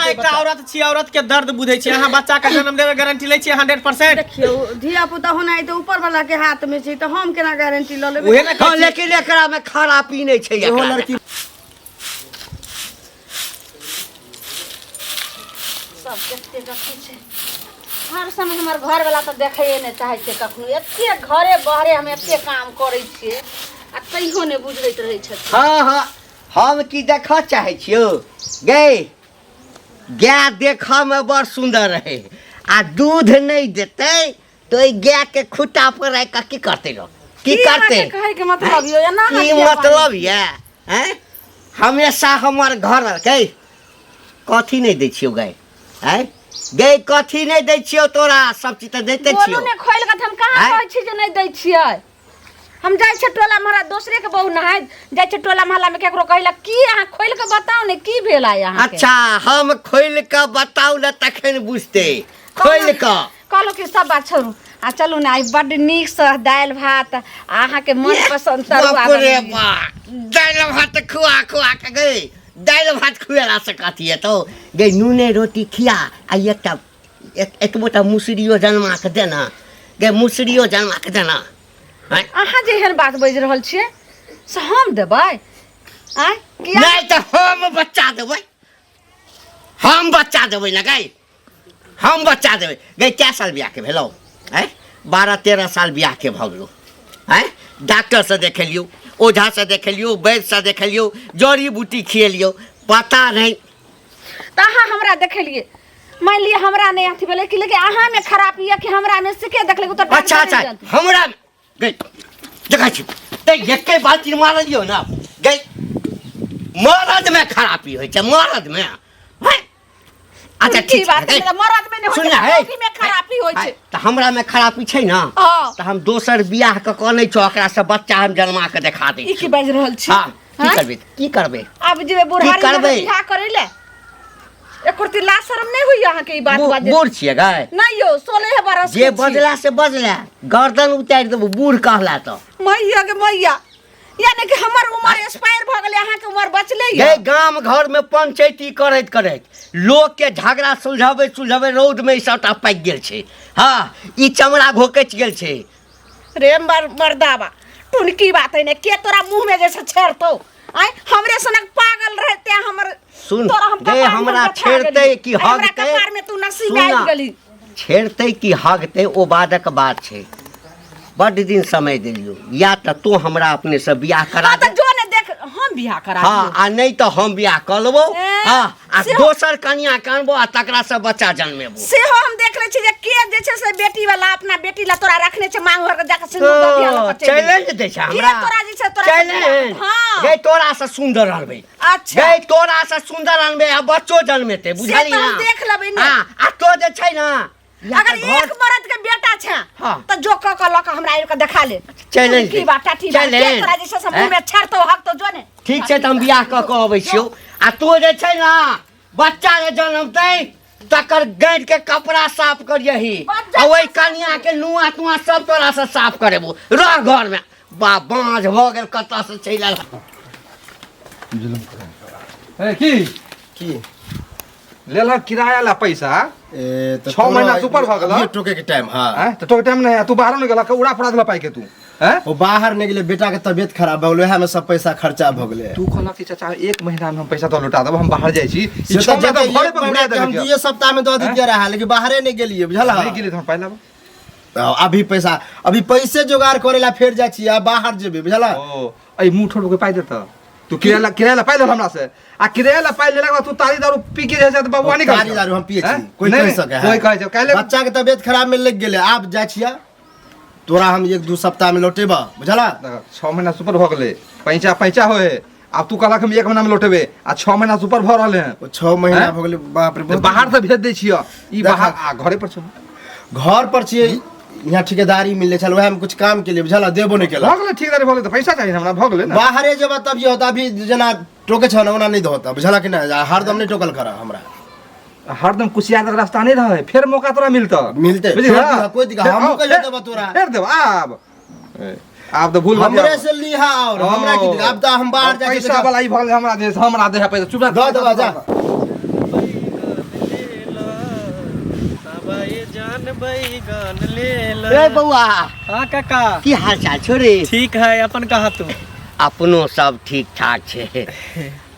अहाँ एकटा औरत छी, औरत के दर्द बुझै छी। अहाँ बच्चा के जन्म देबै गारंटी लै छियै 100%? देखियौ, धिया पुता होनाइ तऽ ऊपर वाला के हाथ में छै, तऽ हम केना गारंटी लऽ लेबै? उहे ने हँ, लेकिन एकरा में खरापी नहि छै। इहो एकरा मे। लड़की सब कते अथी छै। हर समय हमर घरवला तऽ देखैए नहि चाहै छै कखनो। एते घरे बहरे हम एते काम करै छियै आ तैयो नहि बुझैत रहै छथिन। हँ हँ, हम की देखऽ चाहै छियौ गै? गाय देखऽ मे बड़ सुन्दर रहै आ दूध नहि देतै तऽ ओहि गायके खुट्टा पर राखि कऽ की करतै लोक? की करतै? अहाँके कहैके मतलब यौ एना अहाँ की किया मतलब यऽ? आँय, हमेशा हमर घर गै कथी नहि दै छियौ गै? आँय गै, कथी नहि दै छियौ तोरा? सब चीज तऽ दैते बोलू छियौ। ने खोलि कऽ, तऽ हम कहाँ आँय? कहै छी जे नहि दै छियै। हम जाइ छियै टोला मोहल्ला, दोसरे के बहू नहाय जाइ छियै टोला मोहल्ला में केकरो कहै लए की? अहाँ खोलि कऽ बताउ ने, की भेल आइ अहाँके? अच्छा, हम खोलि कऽ बताउ ने तखन बुझतै खोलि कऽ। कहलहुँ कि सब बात छोड़ू आ चलू ने, आइ बड्ड नीकसँ दालि भात आ अहाँके मनपसन्द तरुआ बाप रे बनेलियै। बा, दालि भात खुआ खुआ के गई, दालि भात खुएला से कथी हेतौ गई? नूने रोटी खिया आ एकटा एतबो टा मुसरियो जन्मा के देना गई, मुसरियो जन्मा के देना। आँय? अहाँ जे एहन बात बाजि रहल छियै से हम देबै? आँय, किया? नहि तऽ हम बच्चा देबै, हम बच्चा देबै ने गई, हम बच्चा देबै गई। कै साल बियाहके भेलौ? आँय, 12-13 साल बियाहके भऽ गेलौ। आँय, डॉक्टरसँ देखेलियौ, ओझासँ देखेलियौ, वैद्यसँ देखेलियौ, जड़ी बूटी खिएलियौ, पता नहि। तऽ अहाँ हमरा देखेलियै, मानि लिअ हमरा नहि अथी भेलै कि, लेकिन अहाँमे खराबी यऽ कि हमरामे से के देखलकै? ओ तऽ अच्छा डॉक्टर अच्छा नहि जानतै। हमरा गई देखै छी तऽ एके बाल्टी मारलियौ ने गई। मरदमे खराबी होइ छै मरदमे? हैं? अच्छा की ठीक बात छै। है, मरद में नहि होइ सुन छै, ने, हे, मौगी में खराबी होइ छै। तऽ हमरा मे खराबी छै ने? हँ। तऽ हम दोसर बियाह कऽ कऽ नहि छौ, ओकरा से बच्चा हम जन्मा के देखा दै ई की छियौ। बाजि रहल छी? हँ, की आँय? करबै? की करबै? आब जेबै बुढ़ारी में करबै? बियाह करै ले? एको रत्ती लाज शरम नहि होइया अहाँके ई बात बाजैत? बूढ़ छियै गै? नहि यौ, 16 बरस जे के छी। बजला से बजला, गर्दन उतारि देबो बूढ़ कहला तऽ। मैया के मैया, यानी कि हमर उमर एक्सपायर भऽ गेलै, अहाँके उमर बचलै गे यऽ। गाम घर में पंचायती करैत करैत, लोक के झगड़ा सुलझाबै सुलझाबै रौद में ई सबटा पाकि गेल छै। हँ, ई चमड़ा घोकचि गेल छै। रे मर्दाबा, टुनकी बात है ने के तोरा मुंह में जैसे छेड़तौ? आय, हमरे सनक पागल रहते हमर सुन तोरा हम गे, कपार में हमरा हम बैठा छेड़तै गेली। कि आ हमरा हगतै? कपार में तू नसीब सुन आबि ना, गेली। छेड़तै कि हगतै ओ बादक बात छै। बड्ड दिन समय देलियौ, या तऽ तू हमरा अपने से बियाह करा हाँ दे। तऽ जो ने देख, हम बियाह करा हाँ दियौ। आ नहि तऽ हम बियाह कऽ लेबौ। ए, हाँ, आ सेहो- दोसर कनिया के अनबो आ तकरा से बच्चा जन्मेबो। सेहो हम देख लै छी जे के जे छै से बेटी वाला अपना बेटी ला तोरा रखने छै, मांग भर के जाके सिंदूर दऽ दिया लऽ के चलि चैलेंज दै छै हमरा? के तोरा जे छै तोरा से चैलेंज? हाँ। गै, तोरा से सुन्दर अनबै। अच्छा। गै, तोरा से सुन्दर अनबै आ बच्चो जन्मेतै, बुझलिही से तऽ हम ना? देख लेबै ने। हाँ, आ तो जे छै ना, या अगर तऽ घर- एक मर्द के बेटा छै हाँ। तऽ जो क क लऽ के हमरा आबि के देखा ले। चैलेंज की बात, टाटी बात, के चैलेंज। तोरा जे छै से मुँह हैं? में छेड़तौ हकतौ, जो ने। ठीक छै, तऽ हम बियाह कऽ कऽ अबै छियौ आ तू जे छै ना बच्चा जे जनमतै तकर गाँठ के कपड़ा साफ करियही बच्चा आ ओहि कनिया के नुआ तुआ सब तोरा से साफ करेबो। रह घर में। बा, बाँझ भऽ गेल, कतऽ से चलि आयल। ए, की की लेलहक किराया ला पैसा? ए, तऽ छओ तोरा महीना से ऊपर भऽ गेलौ। अभिये टोके के टाइम? हाँ। आँय, तऽ तोके टाइम नहि है, तू बाहरो नहि गेलह, उड़ा फुड़ा देलह पाइ के तू? हैं? ओ बाहर नहि गेलै, बेटा के तबियत खराब भऽ गेलै, उएह में सब पैसा खर्चा भऽ गेलै। तू कहलक कि चाचा एक महीना में हम पैसा तो लौटा देबो, हम बाहर जाइ छी। ई से छओ तऽ महीना जते तऽ घरे एक पर महीना घुरा के हम देलक। दुइये सप्ताह में दऽ दितियै रहे, लेकिन बाहरे नहि गेलियै, बुझल? नहि गेली तऽ हम पाइ लाबो। अभी पैसा, अभी पैसे जोगाड़ करे ला फेर जाइ छी आ बाहर जेबै, बुझल? ओ एहि मुँह ठोर के पाइ देतऽ तू? किराया ला, किराया ला पाइ लेल हमरा से आ किराया ला पाइ लेलाके बाद तू तारी दारू पी के जाइ छै तऽ बबुआ नहि तारी दारू हम पिए छी? कोई नहि, कहि सके है? कोई कहै छै काल्हि बच्चा के तबियत खराब में लग गेलै। आब जाइ छियै, तोरा हम एक दू सप्ताह में लौटेबा, बुझला? देखऽ, 6 महीना से ऊपर भऽ गेलै, पैंचा पैंचा होइ है। आब तू कहलक हम एक महीना में लौटेबै आ 6 महीना से ऊपर भऽ रहल है। ओ 6 महीना हैं? भऽ गेलै, बाप रे। तऽ बहुत बाहर से भेज दै छियै ई। देखऽ। बाहर आ घरे पर छौ? घर पर छियै, यहाँ ठेकेदारी मिलले छल, वएह में कुछ काम के लिए, बुझला? देबो नहीं केलक। भऽ गेलै, ठेकेदारी भऽ गेलै तऽ पैसा चाही हमरा, भऽ गेलै ने। बाहरे जेबा तब ये होता। अभी जेना टोके छौ ने ओना नहीं होता, बुझला कि नहीं? हरदम नहीं टोकल कर हमरा। हरदम कुशियार तक रास्ता नहीं रहे, फेर मौका तोरा मिलतौ। मिलतै, बुझलिही? फेर दिहा, कोई दिक्कत, फेर हमहूँ आउ, कहियो देबो तोरा। फेर देबो। आब आब तऽ भूल हमरे से लिहा और हमरा की दिक्कत? आब तऽ हम बाहर जाइ छी। पैसा वाला ई भऽ गेलै, हमरा दे, हमरा दे पैसा, चुप रह। दऽ देबा, जा। बैगन ले ल। रे बौआ। हाँ काका। की हाल चाल छौ रे? ठीक है, अपन कहा तू? अपनो सब ठीक ठाक छै।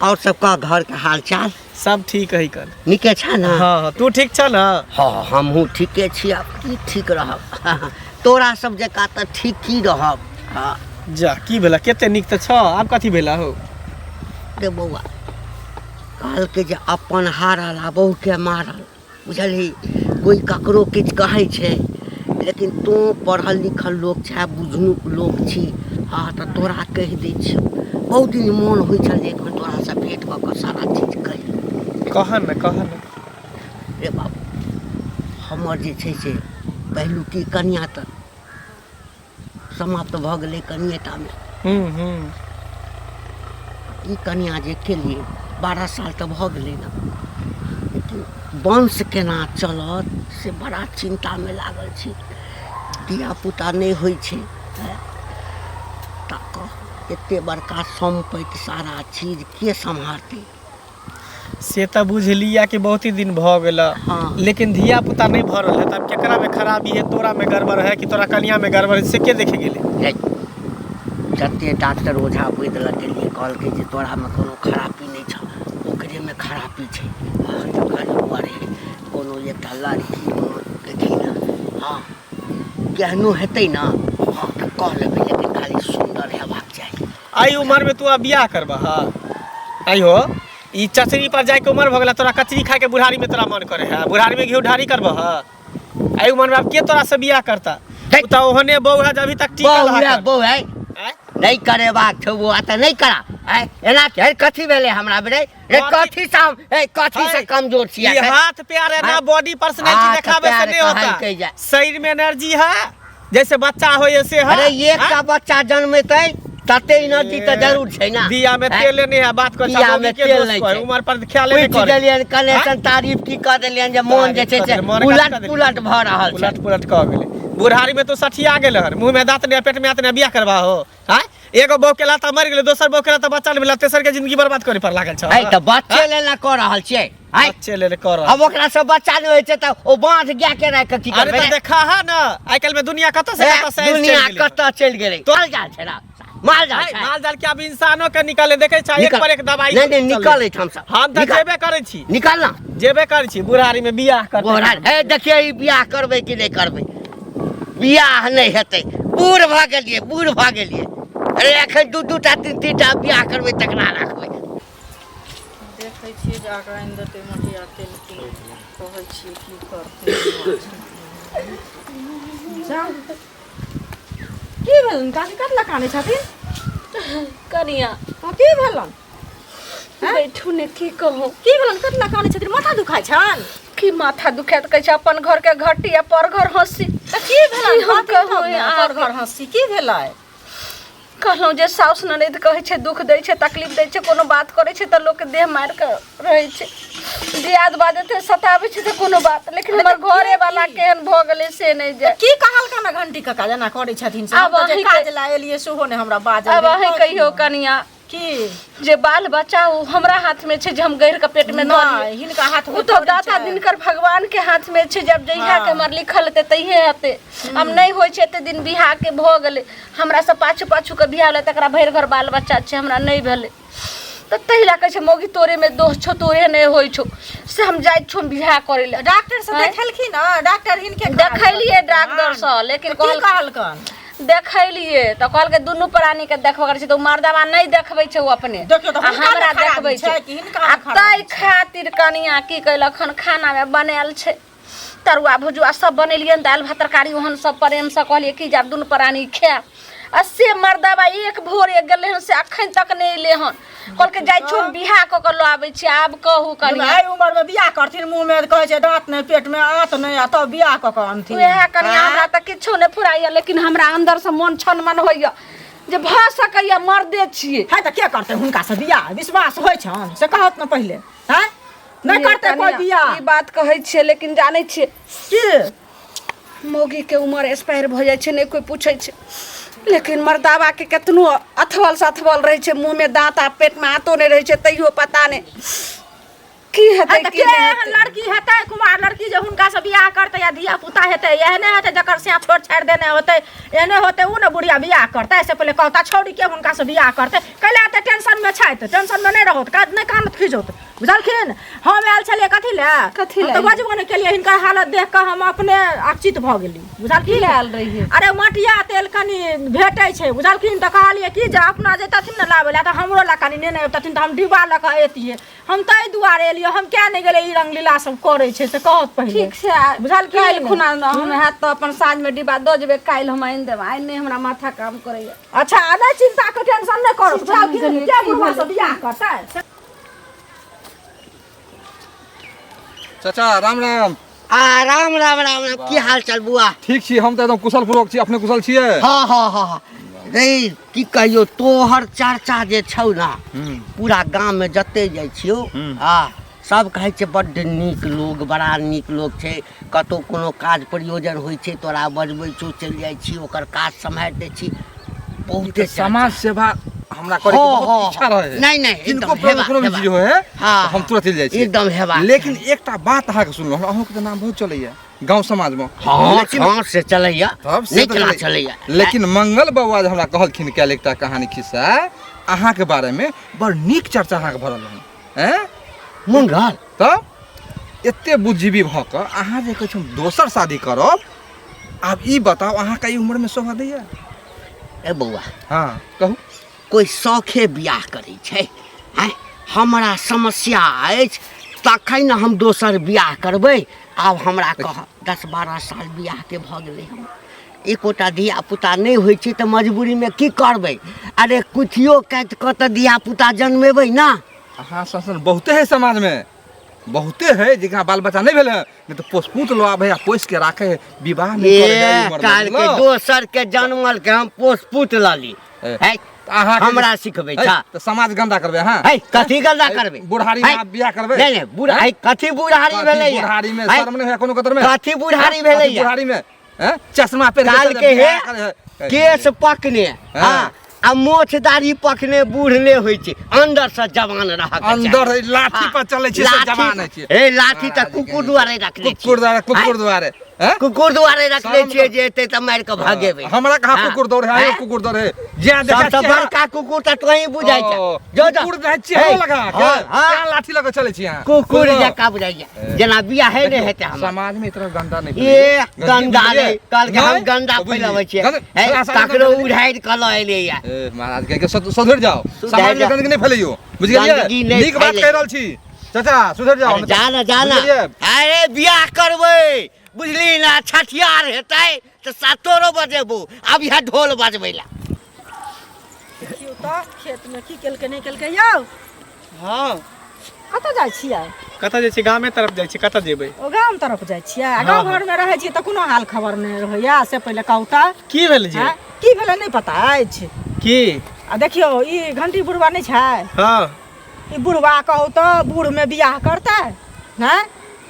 और सबका घर के हाल चाल? सब ठीक है कल। नीके छ ना? हाँ हाँ, तू ठीक छ ना? हाँ हमहूँ ठीके छी। आब की ठीक रहब, तोरा सब जकाँ तऽ ठीक की रहब। हाँ जा की भेला, कते नीक तऽ छ, आब कथी भेला हो? रे बौआ कहलकै जे अपन हारल आ बहुके मारल, बुझलही? कोइ ककरो किछु कहै छै, लेकिन तोँ पढ़ल लिखल लोक छे, बुझनुक लोक छी। हाँ तऽ तोरा कहि दै छियौ, बहुत दिन मोन होइ छल जे एखन तोरासँ भेँट कऽ कऽ सारा चीज कही। कह ने, कह ने। रे बाबू हमर जे छै से पहिलुकी कनिया तऽ समाप्त भऽ गेलै कनिएटामे। ई कनिया जे केलियै 12 साल तऽ भऽ गेलै ने, लेकिन वंश केना चलत से बड़ा चिन्तामे लागल छी। धियापुता नहि होइ छै तऽ एते बड़का सम्पत्ति सारा चीज के सम्हारतै? से तऽ बुझलिया कि बहुत ही दिन भऽ गेल। हाँ। लेकिन धिया पुता नहीं भऽ रहल है, तब केकरा में खराबी है? तोरा में गड़बड़ है कि तोरा कनिया में गड़बड़ है, से के देखे गेलै? नहीं, जते डॉक्टर ओझा वैद्य लग गेलियै, कहलकै जे तोरामे कोनो खराबी नहि छौ, ओकरेमे खराबी छै। हाँ, तकर दुआरे कोनो एकटा लड़की देखी ने, हाँ केहनो हेतै ने, हाँ तऽ कह लेबै, लेकिन खाली सुन्दर हेबाक चाही। एहि उम्र में तू आब बियाह करबह? आई हो ई चचरी पर जाइके उम्र भऽ गेल, तोरा कचरी खाइके बुढ़ारी में तोरा मन करे है, बुढ़ारी में घी ढारी करबह? एहि उम्र में आब के तोरा से बियाह करता? देख। उ तऽ ओहने बहू है जे अभी तक टिकल बहू है। रे बहू है। आँय? नहि करेबाक छौ बौआ तऽ नहि करा। आँय, एना के कथी भेलै हमरा बेरे? रे कथी? कथी से हम ए कथी से है। कमजोर छियै? ये हाथ प्यार है ना, हाँ? बॉडी पर्सनैलिटी हाथ देखावे से प्यार नहीं होता। कहलकै जा। शरीर में एनर्जी है, जैसे बच्चा हो ऐसे है। अरे एकटा बच्चा जन्मेतै तते एनर्जी तऽ जरूर छै ना। दिया में आँय? तेल नहीं है, बात कर दिया में तेल नहीं छै। उम्र पर ख्याल नहीं पूछि करे। देलियनि कने आँय? सन तारीफ की कऽ देलियनि जे मोन जे छै से तारीफ कऽ देलियनि, मोन उलट कथी कऽ देलियनि? पुलट भऽ रहल छै। उलट पुलट कऽ गेलै। बुढ़ारी में तो सठिया गेल हन, मुंह में दांत नहीं, पेट में आंत नहीं, बियाह करबा हो? आँय? एगो बहू केला तऽ मरि गेलै, दोसर बहू केला तऽ बच्चा नहि भेलै, तेसर के जिंदगी बर्बाद करे पर लागल छौ। है तऽ बच्चे लेल ने कऽ रहल छियै। है बच्चे लेल कऽ रहल। आब ओकरा से बच्चा नहि होइ छै तऽ ओ बाँध गाय के राखि कऽ की अरे करबै? तऽ देखा है ना, आइ काल्हि में दुनिया कतऽ से कतऽ साइंस चलि दुनिया गेलै। कतऽ चलि गेलै? माल जाल छै ना, माल जाल आइ छै। माल जाल के आब इंसानो के निकाले देखे छै, एक निकल। पर एक दवाई। नहि नहि, चलै। निकल एहिठाम सँ। हम तऽ निकल। जेबे करै छी। निकल ना। जेबे करै छी, बुढ़ारी में बियाह करतै। बोरा हे देखिए, ई बियाह करबै कि नहि करबै? बियाह नहि हेतै, बूढ़ भऽ गेलियै, बूढ़ भऽ गेलियै। अरे एखन दू दू टा तीन तीन टा बियाह करबै तकरा राखबै। देखै छियै जाकऽ आनि देतै मटिया तेल की कहै छियै, की करतै। जाउ। की भेलनि काकी, कतला कानै छथिन? कनिया। हँ, की भेलनि? बैठू ने, की कहू। की भेलनि, कतला कानै छथिन? माथा दुखाइ छनि? की माथा दुखाइत? कहै छै अपन घर के घटी आ पर घर हंसी। तऽ की भेलनि? की हम बात तब कहू ने, अहाँके? पर घर हँसी की भेलै? कहलहुँ जे साउस ननैद कहै छै दुख दै छै, तकलीफ दै छै, कोनो बात करै छै तऽ लोकके देह मारि कऽ रहै छै। दियाद बाद एते सताबै छै तऽ कोनो बात, लेकिन हमर घरे वाला केहन भऽ गेलै से नहि जाय। की कहलकनि ने घंटी काका जेना करै छथिन से? आब हम तऽ जे अहींके- काज लए एलियै सेहो नहि हमरा बाजल आब भेल। अहीं कहियौ कनिया। की? जे बाल बच्चा ओ हमरा हाथ में छै जे हम गढ़ि के पेट में धऽ नहि लियै। हिनका हाथ में ओ तऽ थोड़ी दाता छै। दिनकर भगवान के हाथ में छै, जब जहिया के हाँ। हमर लिखल हेतै तहिये हेतै। हम नहि होइ छै, एते दिन बियाह के भऽ गेलै, हमरा से पाछू पाछू के बियाह भेलै, तकरा भरि घर बाल बच्चा छै, हमरा नहि भेलै। तऽ ताहि लए कहै छै मौगी तोरे में दोष छौ, तोरे नहि होइ छौ, से हम जाइ छौ बियाह करै लए। डॉक्टर से आँय? देखेलखिन ने? डॉक्टर हिनके खराब देखलियै कहलखिन। डॉक्टर सँ, लेकिन तऽ की कहल कहलकनि? देखलियै तऽ कहलकै दुनू प्राणी के देखबऽ करै छै, तऽ ओ मर्दबा नहि देखबै छै, ओ अपने देखियौ तऽ आ हुनका ने हमरा खराबी देखबै छै छै कि हिनका ने आ खराबी ताहि छै? खातिर कनिया की कैलक हन, खानामे बनायल छै तरुआ भुजुआ सब बनेलियनि, दालि भात तरकारी ओहन सब प्रेमसँ कहलियै कि जे आब दुनू प्राणी खायब, आ से मर्दबा एक भोरे गेलै हन से अखन तक नहि एलै हन। कहलकै जाइ छौ हम बियाह कऽ कऽ लऽ आबै छी। आब कहू कनिया। एहि उमर में बियाह करथिन, मुँह में कहै छै दाँत नहि, पेट में आंत नहि, आ तब बियाह कऽ कऽ अनथिन? उएह कनिया, आँय? हमरा तऽ किछो नहि फुराइया, लेकिन हमरा अंदरसँ मोन छन मन होइया जे भऽ सकैया मर्दे छियै। है तऽ के करतै हुनका से बियाह? विश्वास होइ छनि से कहत ने पहिले। हैं, नहि ये करतै कोइ कनिया, बियाह। ई बात कहै छियै, लेकिन जानै छियै की? मौगी के उमर एक्सपायर भऽ जाइ छै, नहि कोइ पूछै छै, लेकिन मर्दाबा के केतनो अथवल सथवल रहै छै, मुँहमे दाँत आ पेटमे आँतो नहि रहै छै, तैयो पता नहि की हेतै तऽ की के नहि एहन हेतै? लड़की हेतै कुमार लड़की जे हुनका से बियाह करतै या धिया पुता हेतै एहने हेतै जकर सिया छोड़ छाड़ि देने होतै एहने होतै ओ ने बुढ़िया बियाह करतै से पहिले कहता छौड़ी के हुनका से बियाह करतै कैला एते टेंशन में छथि टेंशन में नहि रहत काज नहि कानत खिजौत बुझलखिन हम आयल छलियै कथी लए कथी हम लए? तऽ बजबो नहि केलियै हिनकर हालत देख कऽ हम अपने अकचित भऽ गेली बुझलखिन की लए आयल रहियै? अरे मटिया तेल कनि भेटै छै बुझलखिन तऽ कहलियै कि जे अपना जैतथिन ने लाबै लए तऽ हमरो लए कनि नेने अबितथिन तऽ हम डिब्बा लऽ कऽ अयतियै हम ताहि दुआरे एलियै हम किया नहि गेलियै ई रंगलीला सब करै छै से कहत पहिले ठीक छै आ बुझलखिन? काल्हि खुना हम हैत तऽ अपन साँझमे डिब्बा दऽ जेबै काल्हि हम आनि देब आइ नहि हमरा माथा काम करैया अच्छा आ नहि चिंता के टेंशन नहि करू बुझलखिन की के बुढ़वा भेलै? सब बियाह करतै चाचा राम राम आ राम राम राम राम की हाल चाल बुआ ठीक छी हम तऽ एकदम कुशल पूर्वक छी अपने कुशल छियै हाँ हाँ हाँ हाँ रे की कहियो तोहर चर्चा जे छौ ना पूरा गाम में जते जाइ छियौ हाँ सब कहै छै बड्ड नीक लोग बड़ा नीक लोग छै कतौ कोनो काज प्रयोजन होइ छै तोरा बजबै छौ चलि जाइ छी ओकर काज सम्हारि दै छी बहुते चर्चा। समाज सेवा हमरा करे के हाँ, बहुत हाँ, इच्छा रहे है नहीं, नहीं, किनको एकदम प्रॉब्लम हेबा, कोनो भी हेबा। चीज होय है हाँ, तऽ हम तुरंत चलि जाइ छी एकदम हेबा। लेकिन एकटा बात अहाँके सुनलहुँ हमरा अहूँके तऽ नाम बहुत चलैया गाँव समाज में हाँ लेकिन हाँ से चलैया तब से नहि तऽ केना चलैया। चलैया लेकिन मंगल बौआ जे हमरा कहलखिन काल्हि एकटा कहानी खिस्सा अहाँके बारे में बड़ नीक चर्चा अहाँके भरल रहन हैं मंगल तब एते बुद्धिजीवी भऽ कऽ अहाँ जे कहै छी हम दोसर शादी करब आब ई बताउ अहाँके ई उम्रमे शोभा दैया ए बौआ हाँ कहू कोइ शौखे बियाह करै छै आँय हमरा समस्या अछि तखन हम दोसर बियाह करबै आब हमरा कह 10-12 साल बियाहके भऽ गेलै हम एकोटा धियापुता नहि होइ छै तऽ मजबूरीमे की करबै अरे कुथियो काटि कऽ तऽ धियापुता जन्मेबै ने अहाँ सन बहुते है समाजमे बहुते है जकरा बाल बच्चा नहीं भेल है नहीं तो पोसपूत लो आबे आ पोस के राखे है विवाह नहीं करे है ई ए उम्र में, काल के बुझलहुँ? दोसर के जनमल के हम पोसपूत लली ए, है तऽ अहाँके हमरा सिखबै है, छा तऽ समाज गंदा करबै अहाँ है कथी गंदा करबै बुढ़ारी में है? आप बियाह करबै नहीं नहीं बुढ़ा है कथी बुढ़ारी कथी भेलै या? बुढ़ारी में है? शर्म नहीं है कोनो कतर में कथी बुढ़ारी हाँ? भेलै कथी या? बुढ़ारी में हैं? चश्मा पहिर के काल चल के हे बियाह करे है। केस पकने हाँ। हाँ आ मोछ दाढ़ी पकने बूढ़ ने होइ छै अंदर से जवान रहक अंदर है, लाठी पर चलै छै से जवान होइ छै ए लाठी तऽ कुकुर दुआरे रखने कुकुर दुआरे कुकुर आँय? दुआरे हैं? कुकुर दुआरे रखने शरम छियै कर- जे एतै तऽ मारि कऽ भगेबै हमरा कहाँ हाँ। कुकुर दौड़े है आँय? कुकुर दौड़े है जे देखा सबसँ बड़का कुकुर तऽ तोही बुझाइ छै ओ, जो जो कुकुर रहै चेहरो हे, लगा के हाँ, हाँ। तें लाठी लगा चलै छी अहाँ कुकुर बुझलहुँ? जकाँ बुझाइया जेना बियाहे नहि हेतै हमर समाज में इतना गंदा नहीं ए फैलैयौ। गंदा बुझलियै? नहि कहलकै हम नहि? गंदा तऽ बुझलियै। फैलबै छियै गंदा- हे थोड़ा सा ककरो गंदा- उधारि कऽ लऽ एलैया ए महाराज के के सुधर जाओ सुधरि समाज में जाओ। गंदगी नहीं फैलैयौ बुझ गेलियै गंदगी नहि नीक बात फैलै। कहि रहल छी चाचा सुधर जाओ अरे जा ना जा ना बुझलियै? अरे बियाह करबै बुझली ना छठियार हेतै तऽ सातोरो बजेबो आब इएह ढोल बजबै ला देखियौ तऽ खेतमे की केलकै नहि केलकै यौ हँ कतऽ जाइ छियै कतऽ जाइ छियै गामे तरफ जाइ छियै कतऽ जेबै ओ गाम तरफ जाइ छियै आ गाँव घरमे रहै छियै तऽ कोनो हाल खबर नहि रहैया से पहिले कहू तऽ की भेल जे आँय? की भेलै नहि पता अछि की आ देखियौ ई घंटी बुढ़वा नहि छै हँ ई बुढ़वा कहू तऽ बूढ़मे बियाह करतै नहि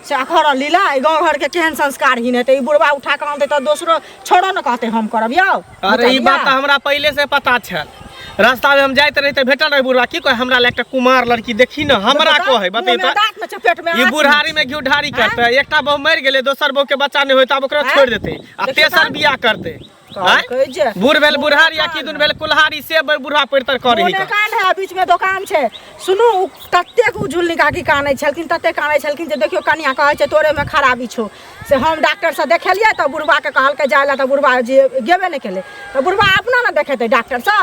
से अखर लीला ई गाँव घरके केहन संस्कारहीन हेतै ई बुढ़वा उठा कऽ आनतै तऽ दोसरो छोड़ो ने कहतै हम करब यौ अरे ई बात तऽ हमरा पहिले से पता छल रास्ता में हम जाइत रही तऽ भेटल रहे बुढ़वा की कहे हमरा लए एकटा कुमार लड़की देखी ने हमरा कहे बतैयो तऽ दाँत में चपेट में ई बुढ़ारी में घी ढारी करते एकटा बहू मरि गेलै दोसर बहू के बच्चा नहि होय तऽ आब ओकरा छोड़ि देतै आ देखियौ तेसर तऽ। बियाह करतै कहलकै जे बूढ़ भेल बुढ़ारी आ की दुन भेल कुल्हारी से बुढ़ा पैर तर करही मोने कान है बीच में दोकान छै सुनू उ ततेक उ झुलनी काकी कानै छलखिन ततेक कानै छलखिन जे देखियौ कनिया कहै छै तोरे में खराबी छौ से हम डॉक्टर से देखेलियै तऽ बुढ़बा के कहलकै जाय लए तऽ बुढ़बा जे गेबे नहि केलै तऽ बुढ़बा अपना ने देखेतै डॉक्टर से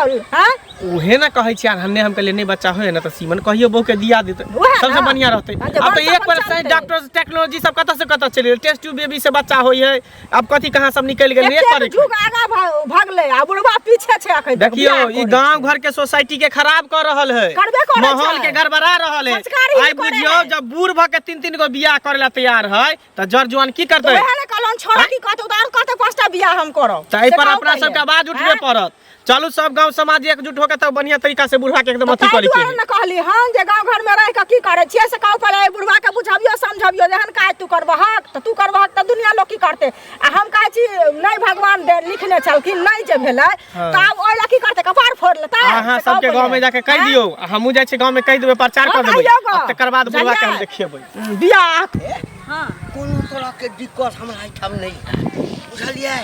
आँय उहे ना कहै छियै हन्ने हम कहलियै नहि बच्चा होय ने तऽ सीमन कहियो बहू के दिया देतै उएह सबसे ना। बढ़िया रहतै आ जे आब तऽ बच्चा एक पर बच्चा डॉक्टर टेक्नोलॉजी सब कतऽ से कतऽ चलि गेल टेस्ट ट्यूब बेबी से बच्चा होइ है अब कथी कहाँ सब निकलि गेल एक पर एतेक एक जुग आगा भगलै आ बुढ़बा पीछे छै अखन तक देखियो बियाह ई करै गांव छै। घर के सोसाइटी के खराब कर रहल है करबे करै माहौल छै। के गड़बड़ा रहल है संस्कार ही आइ करे बुझियो है। जब बूढ़ भ के तीन तीन गो बियाह करे ला तैयार है तऽ जर जुआन की तऽ करतै उएह ने कहलहुँ छोड़ा की कहतौ तऽ आर कहतै 5टा बियाह हम करब तऽ एहि से पर कहू अपना पहिले। सबके आवाज उठबे आँय? पड़त चलू सब गांव समाज एकजुट होके तब बढ़िया तरीका से बुढ़वा के एकदम तऽ अथी ताहि करे के दुआरे ने कहली हन जे गाँव घरमे रहि कऽ की करै छियै से कहू पहिले एहि बुढ़वाके बुझबियौ समझबियौ जे एहन काज तू करबहक तऽ तू करबहक तऽ दुनिया लोक की करतै आ हम कहै छी नहि भगवान दे लिखने छलखिन नहि जे भेलै तऽ आब ओहि लए की करतै कपार फोड़ि लेतै अहाँ से कहू सबके गाँव में पहिले। जाके कहि दियौ आ हमहूँ जाइ छी गाँव में कहि देबै प्रचार हँ, कऽ देबै कहियौ गऽ। आ तकर बाद बुढ़वा के हम बुझलियै? देखेबै बियाह हाँ कोनो तरहके दिक्कत हमरा एहिठाम नहि है बुझलियै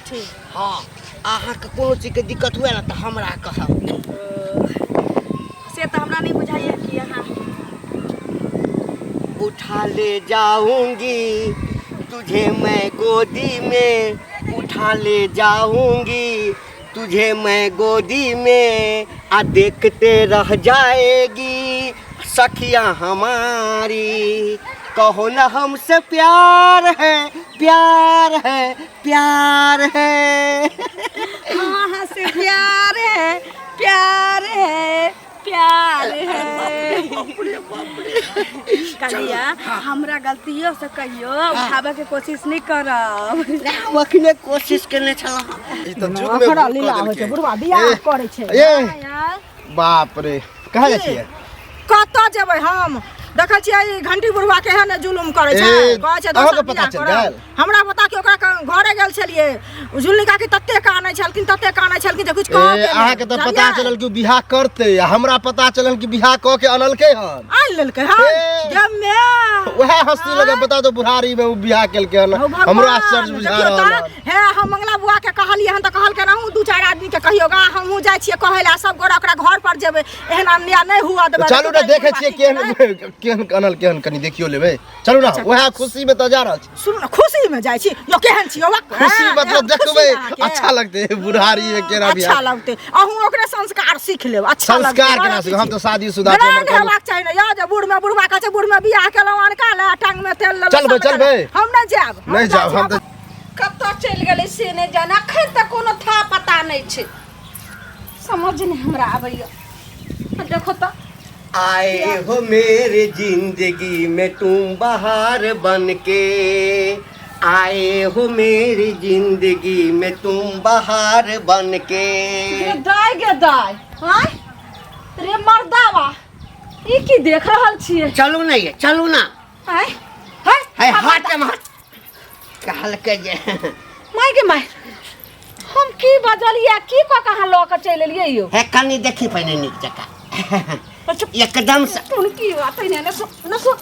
ठीक हँ अहाँके कोनो चीजके दिक्कत हुए ने तऽ हमरा कहब से तऽ हमरा नहि बुझाइए कि अहाँ उठा ले जाऊंगी तुझे मैं गोदी में उठा ले जाऊंगी तुझे मैं गोदी में आ देखते रह जाएगी सखिया हमारी कहो ना हमसे प्यार है प्यार है प्यार है अहाँ से प्यार है प्यार है प्यार है कलिया हमरा गलतियों से कहियो उठाबे के कोशिश नहीं करब हम अखने कोशिश केने छलहुँ ई तऽ जुग में ओकरा भूत लीला कऽ होइ छै देलकै। बुढ़वा बियाह ए, करै छै ए बाप रे कहाँ जाइ छियै कतऽ जेबै हम देखै छियै ई घंटी बुढ़वा केहन जुलुम करै छै ए, कहै छै अहाँके दोसर पता बियाह चलि करब। गेल? हमरा पता कि ओकरा घरे गेल छलियै झुलनी काकी तते कानै छलखिन तते कानै छलखिन जे किछु ए कहऽ के नहि। अहाँके तऽ पता बुझलियै? चलल कि ओ बियाह करतै आ हमरा पता चलल कि बियाह कऽ के अनलकै हन आनि लेलकै हन ए। गे my वएह हंसी लगे बता दो बुढ़ारी में ओ बियाह केलकै हन हौ भगवान, हमरो आश्चर्य बुझा देखियौ रहल तऽ, हन हे हम मंगला बुआ के कहलियै हन तऽ कहलकै अहूँ दू चारि आदमी के कहियौ गा हमहूँ जाइ छियै कहै लए सब गोरा ओकरा घर पर जेबै एहन अन्याय नहि हुअ देबै चलू ने देखै छियै केहन केहन अनल केहन कनि देखियो लेबै चलू ने वएह खुशी में तऽ जा रहल छी सुनू ने खुशी में जाइ छी यो केहन छी यौ खुशी मतलब देखबै अच्छा लगतै बुढ़ारी में केना अच्छा बियाह लगतै अहूँ ओकरे संस्कार सीख लेब अच्छा लगतै संस्कार केना सीख हम तऽ शादीशुदा छी, हमर ग्रहण हेबाक चाही ने यौ जे बूढ़ में बुढ़वा कहै छै बूढ़ में बियाह केलहुँ अनका ले टांग में तेल लेलहुँ चलबै, सब चलबै। लेलहुँ। हम नहि जायब हम नहि जायब हम तऽ कतऽ चलि गेलै से नहि जाने अखन तक कोनो था पता नहि छै समझ नहि हमरा आबैया देखो तऽ आए हो मेरे जिंदगी में तुम बहार बन के आए हो मेरी जिंदगी में तुम बहार बन के गे दाय गे दाय आँय रे मर्दावा ई की देख रहल छियै चलू ना ये चलू ना आँय हट है हट हट कहलकै जे माय गे माय हम की बजलियै की कऽ कऽ अहाँ लऽ कऽ चलि एलियै यौ हे कनि देखी पहिने नीक जकाँ एकदम से सुन की बात है ने सुन ने सुन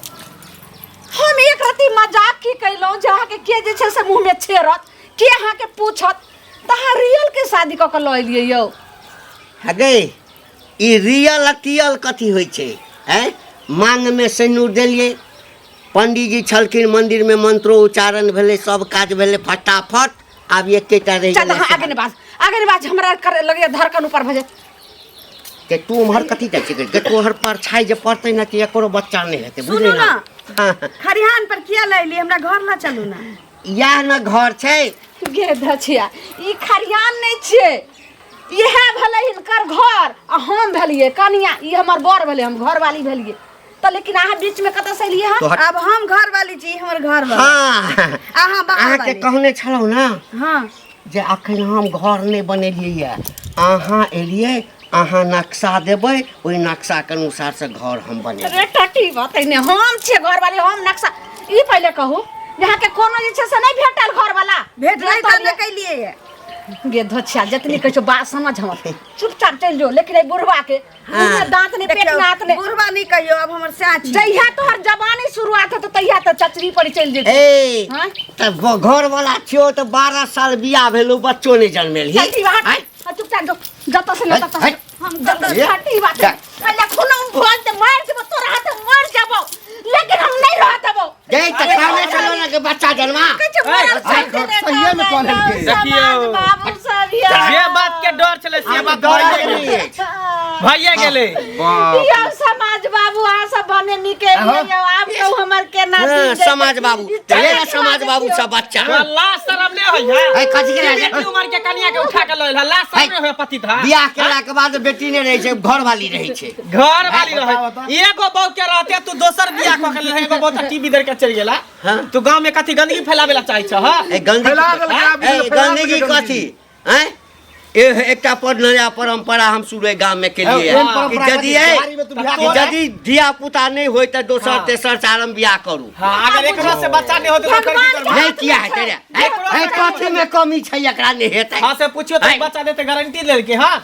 हम एक रति मजाक की कयलहुँ जे अहाँके के जे छै से मुँहमे छेड़त के अहाँके पूछत तऽ अहाँ रियल के शादी कऽ कऽ लऽ एलियै यौ हगे ई रियल आ टियल कथी होइ छै आँय माँगमे सिन्दूर देलियै पंडीजी छलखिन मंदिर में मंत्रो उच्चारण भेलै सब काज भेलै फटाफट आब एकेटा रहि चल गेलै अहाँ आगे नहि बाज आगे नहि बाज हमरा करे लगैया धड़कन ऊपर भऽ जाय के तू उम्हर कथी जाइ छिही गे तोहर परछाई जे पड़तै ने तऽ एकरो बच्चा नहि हेतै सुनू बुझली ना। ना खरिहान पर किया लैली हमरा घर ला चलू ना इएह ने घर छै गे धछिया ई खरियान नहि छियै इएह भेलै हिनकर घर आ हम भेलियै कनिया ई हमर बर भेलै हम घरवाली भेलियै तऽ लेकिन अहाँ बीच में कतऽ से एलियै हन तोहर अब हम घर वाली छी हमर घर वाला हाँ अहाँ बाहर अहाँके वाली कहने छलहुँ ने हाँ जे अखन हम घर नहि बनेलियै यऽ अहाँ एलियै अहाँ नक्शा देबै ओहि नक्शाके अनुसार से घर हम बनेबै रे टटी बतैने हम छियै घरवाली हम नक्शा ई पहिले कहू जे अहाँके कोनो जे छै से नहि भेटल घरवाला भेट नहीं तऽ नहि कैलिए ये गे धोछिया जतनी कहै छौ बात समझ हमर चुपचाप चलि जो लेकिन एहि बुढ़वा के मुँहमे दाँत नहि पेट देखियौ, नात नहि बुढ़वा नहीं कहियो अब हमर सैह छी जहिया तोहर जवानी शुरुआत हेतौ तहिया तऽ चचरी पर चलि जेतौ ए हाँ? तऽ घरवाला छियौ तऽ 12 साल बियाह भेलौ बच्चो नहि जन्मेलही चल ठीक हट आँय? हाँ, चुपचाप जो जतऽ से हट, ततऽ से हट। हम जतऽ ए, छठी बात जा। पहिले खुनौ भोज ते मर जेबो तोरा हाथे मर जेबो लेकिन हम नहीं रह देबो गै तऽ कहने छलौ ने कि बच्चा जन्मा कहै छै मरल साथे ने सहिए में कहबै, कहलकै। समाज देखियौ। बाबू सब यौ जे बात के डर छलै से बात डर भइए नहि गेलै अछि। भइए गेलै बाप यौ समाज बाबू अहाँ सब भने निकलि यौ आब कहू हमर केना हाँ, दिन जेतै? समाज बाबू ई चलि ले ना समाज बाबू सब बच्चा तोरा लाज शरम नहि होइया है कथी के लाज? बेटी उमर के कनिया के उठा के लऽ एलहा लाज शरम नहि होइया पति था बियाह केला के बाद बेटी नहि रहै छै घरवाली रहै छै घर वाली रहे एगो बहू के रहते तू दोसर बियाह कऽ के लेलहे एगो बहू तऽ टीवी देख के चलि गेला हाँ। तू गांव में कथी गंदगी फैलावे ला चाहै छ हां ए गंदगी फैला देलकै, आब ए, फैला गंदगी देलकै कथी हैं ए एकटा पर नया परंपरा हम शुरू गाम में केलिए एहन कि परंपरा यदि कथी? ए, बिहारी में तू बियाह कि कर। यदि धिया पुता नहीं होय तऽ दोसर तेसर चारम बियाह करू हां अगर एकरो से बच्चा नहीं होते तो फिर की करबै नहीं किया हेतै रे ए, ए, कथी में कमी छै एकरा नहीं हेतै हां से पूछियो तो है। बच्चा देते गारंटी लेलके हां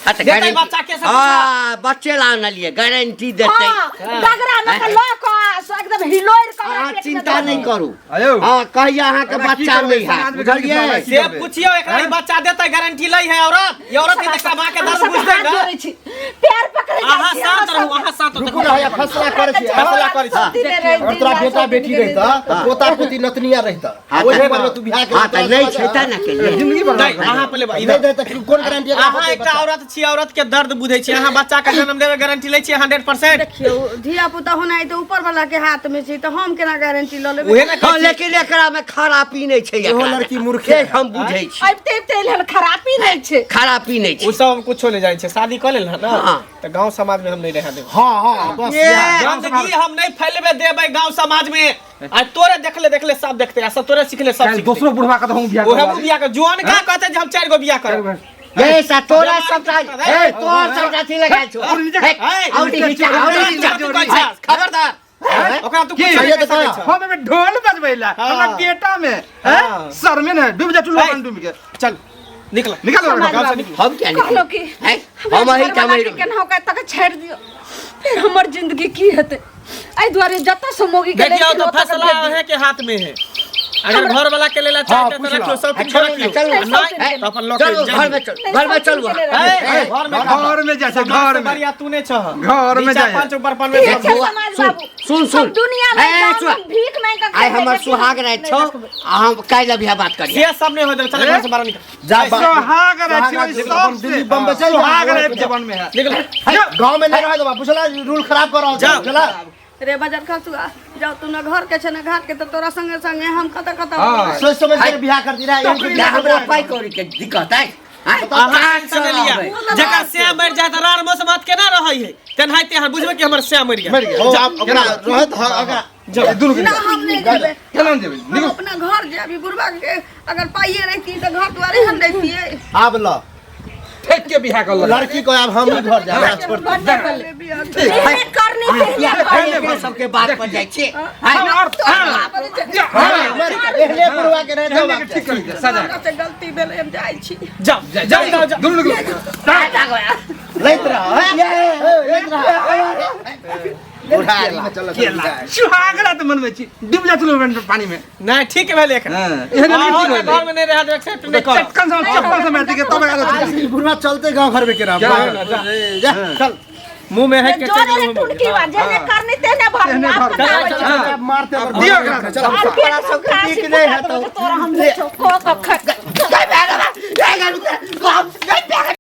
हाँ तऽ देतै गारंटी बच्चा के सब हाँ बच्चे ला आनलियै गारंटी देतै हाँ डगरा में के लऽ कऽ आ से एकदम हिलोरि कऽ अहाँ ओकरा पेट में चिंता दऽ नहि दियौ। करू आयौ। हाँ कहिया अहाँके एकरा की बच्चा करबै? नहि हैत समाजमे बुझलियै गरीब से पुछियौ एकरा ई बच्चा देतै गारंटी लै है औरत ई औरत है तऽ माँ के अहाँ दर्द सबके बुझतै हाथ ना जोड़ै छी पैर पकड़ै जाइ अहाँ छी शांत अहाँ रहू सबके। अहाँ शांत रुकू ना हैया फैसला करै छी फैसला करै छी। दिने राति अगर तोरा दिन बेटा राति बेटी दिन रहिता तऽ पोता पोती नतनिया रहिता हाँ ओहि तऽ उम्र में तू बियाह हाँ तऽ नहि छै तऽ ने केलियै जिंदगी बर्बाद नहि अहाँ पहिले नहि इधर दे तऽ कोन गारंटी अहाँ एकटा औरत छी औरत के दर्द बुझै छी अहाँ बच्चा के जन्म देबै गारंटी लै छी 100% देखियौ धिया पुता होनाइ तऽ ऊपर वाला के हाथ में छै तऽ हम केना गारंटी लऽ लेबै उहे ने हँ कहै छी। लेकिन एकरा में खरापी नहि छै इहो एकरा में। लड़की मूर्खे से है। हम बुझै छी अबिते अबिते एहन खरापी नहि छै खरापी नहि उ छै सब हम कुछो नहि जानै छै शादी कऽ लेल ना हाँ। तऽ गांव समाज में हम नहीं रह देबै हाँ हाँ बस ये। इएह। गंदगी हम नहीं फैलबे देबै गांव समाज में आ तोरे देखले देखले सब देखते आ सब तोरे सिखले सब काल्हि सिखते दोसरो बुढ़वा के तऽ हम बियाह ओहे करबा बियाह कर जुआन का कहते जे हम चारि गो बियाह करब ये सा तोरा सबटा ए, तोर सबटा थी लगाइ छौ नीचे- हे, ए, औरी नीचा औरी नीचा तू कहै छास, खबरदार ओकरा तू की? कुछ नहीं कहि सकै छह। हम एहिमे ढोल बजबै ला हाँ। हमरा बेटा में हैं हाँ। सर में ने डूब जा चुल्लू ए। अपन डूब के चल निकल निकाल समाज गाँव से बाबू। निकल हम क्या कहलहुँ कि हैं हमरा हम अही घरवाला कमै के केनाहु कऽ तक छाड़ि दियौ फेर हमर जिंदगी की हेतै एहि दुआरे जतऽ से मौगी के देखियौ लेलखिन तो ओतऽ के फैसला भेज दियौ। अहें के हाथ में है अगर घर वाला के लेला चाहते पूछ तो रखियो लो। सब कुछ चलू रखियो चलू नहीं तो अपन लॉक चलू घर में चलू घर में चलू ए, घर में घर में जाइ छै घर में बढ़िया तू नहीं छह घर में नीचा जाइ। पांच ऊपर पांच में ठीक छै बौआ, समाज सुन, बाबू सुन, सुन। हम दुनिया में ए, गाँव सुन। में भीख मांगि कऽ आइ खेबै, हमर लेकिन सुहाग राति नहि छौ रखबै। आ हम काल्हि अभिया बात करियै से सब नहीं हो चल घर से बाहर निकल जा सुहाग राति सुहाग छी राति अपन सबसे दिल्ली बम्बई चल जा। सुहाग राति जीवन में है निकल गाँव में नहीं रह देबा बुझला रूल खराब कर रहल जाओ। छै बुझला रे बजर खसुआ जाओ तू ना घर के छै ना घाट के तऽ तोरा संगे संगे हम कतऽ कतऽ हाँ। सोच समझ के बियाह कर दी रहा ना हमरा पाइ कौड़ी के दिक्कत है अहाँ टेंशन नहीं लिया जकर से मर जाए तो रार मौसम हाथ केना रहै है तेनाहिते अहाँ बुझबै कि हमर से मर गेल मरि गेल हो आप ओकरा रहत ह ओकरा जा दुनू के ना हम नहीं जेबै केना जेबै हम अपना घर जाबी बुढ़बा के अगर पाइए रहती तऽ घर दुआरे हम रहितियै आब ल ठेक के बियाह कर लड़की को आब हम ही घर जाए छोड़ जेहने करनी तेहने भरनी। अपना सबके बात पर जाइ छी एहने बुढ़वा के रह के ठीक कर दे सजा हमरा से गलती भेलै हम जाइ छी जाओ जाओ जाओ जाओ दुनू निकलो लैत रह लैत रह बुढ़ारी में चल सुहाग रात मनबै छी डूब जा चुल्लू पानी में नहीं ठीक भेल एखन हां एहने अहाँ नहीं के ठीक घर में नहीं रह देबै एक्सेप्ट नहीं करब चटकन से चप्पल से मार के तब आदत बुढ़वा चलते गांव घर में के रह जा चल मुंह में है के जो रे टुनकी बा जेहने करनी तेहने भरनी तेहने आब भरनी। कतऽ आबै चल, छै? चल, चल, मारते दियो एकरा। चल आर तोरा सबके नीक नहि हेतौ। तोरा हम देखो को को गई